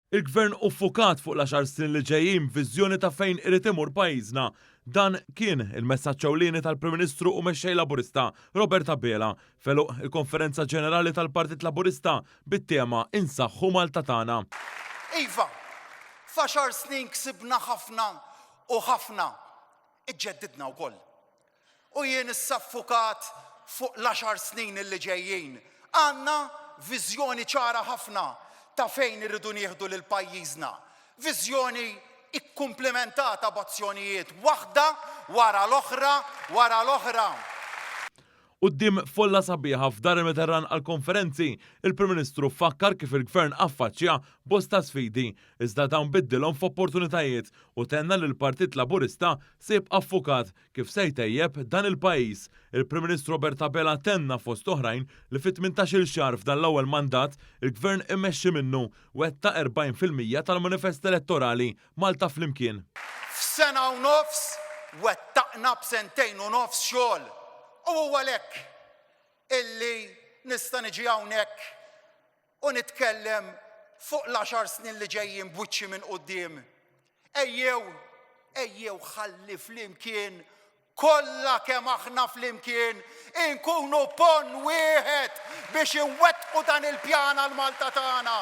Il-Gvern hu ffukat fuq l-għaxar snin li ġejjin b'viżjoni ta' fejn irid imur pajjiżna. Dan kien il-messaġġ ewlieni tal-Prim Ministru u Mexxej Laburista Robert Abela f'għeluq il-Konferenza Ġenerali tal-Partit Laburista bit-tema 'Insaħħu Malta Tagħna'. Iva, f'għaxar snin ksibna ħafna u ħafna iġġeddidna wkoll. U jien issa ffukat fuq l-għaxar snin li ġejjin. Għandna viżjoni ċara ħafna ta' fejn irridu nieħdu lil pajjiżna. Viżjoni ikkumplimentata b'azzjonijiet waħda wara l-oħra wara l-oħra. Quddiem folla sabiħa f'Dar il-Mediterran għall-konferenzi, il-Prim Ministru fakkar kif il-Gvern affaċċja bosta sfidi, iżda dawn biddilhom f'opportunitajiet u tenna li l-Partit Laburista se jibqa' ffukat kif se jtejjeb dan il-pajjiż. Il-Prim Ministru Robert Abela tenna fost oħrajn li fi tmintax-il xahar f'dan l-ewwel mandat, il-Gvern immexxi minnu wettaq 40% tal-manifest elettorali Malta Flimkien. F'sena u nofs wettaqna b'sentejn u nofs xogħol u hu għalhekk illi nista' niġi hawnhekk u nitkellem fuq l-għaxar snin li ġejjin b'wiċċi minn quddiem. Ejjew, ejjew ħalli flimkien kollha kemm aħna flimkien inkunu ponn wieħed biex inwettqu dan il-pjan għal Malta tagħna.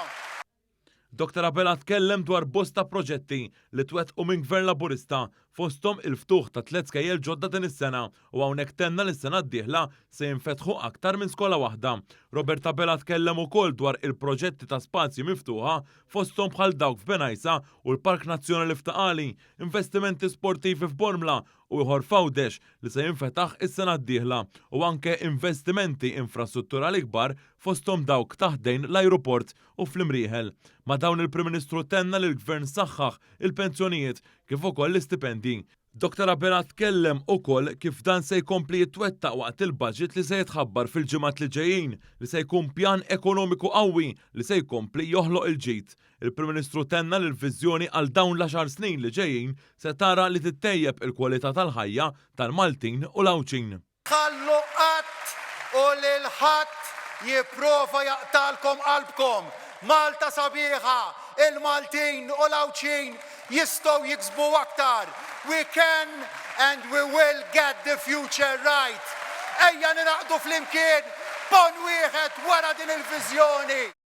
Dottor Abela tkellem dwar bosta proġetti li twettqu minn Gvern Laburista, fosthom il-ftuħ ta' tlett skejjel ġodda din is-sena u hawnhekk tenna li s-sena d-dieħla se jinfetħu aktar minn skola waħda. Robert Abela tkellem ukoll dwar il-proġetti ta' spazji miftuħa fosthom bħal dawk f'Bengħajsa u l-Park Nazzjonali f'Ta' Qali, investimenti sportivi f'Bormla u ieħor f'Għawdex li se jinfetaħ is-sena d-dieħla u anke investimenti infrastrutturali kbar fosthom dawk ta' ħdejn l-ajruport u fl-Imrieħel. Ma' dawn il-Prim Ministru tenna li l-Gvern saħħaħ il-pensjonijiet kif ukoll l-istipendji. Dottor Abela tkellem ukoll kif dan se jkompli jitwettaq waqt il-budget li se jitħabbar fil-ġimgħat li ġejjin li se jkun pjan ekonomiku qawwi li se jkompli joħloq il-ġid. Il-Prim Ministru tenna li l-viżjoni għal dawn l-għaxar snin li ġejjin se tara li tittejjeb il-kwalità tal-ħajja tal-Maltin u l-Għawdxin. Tħallu qatt u lil ħadd jipprova jaqtagħlkom qalbkom. Malta sabiħa, il-Maltin u l-Għawdxin jistgħu jiksbu aktar. We can and we will get the future right. Ejja ningħaqdu flimkien ponn wieħed wara din il-viżjoni.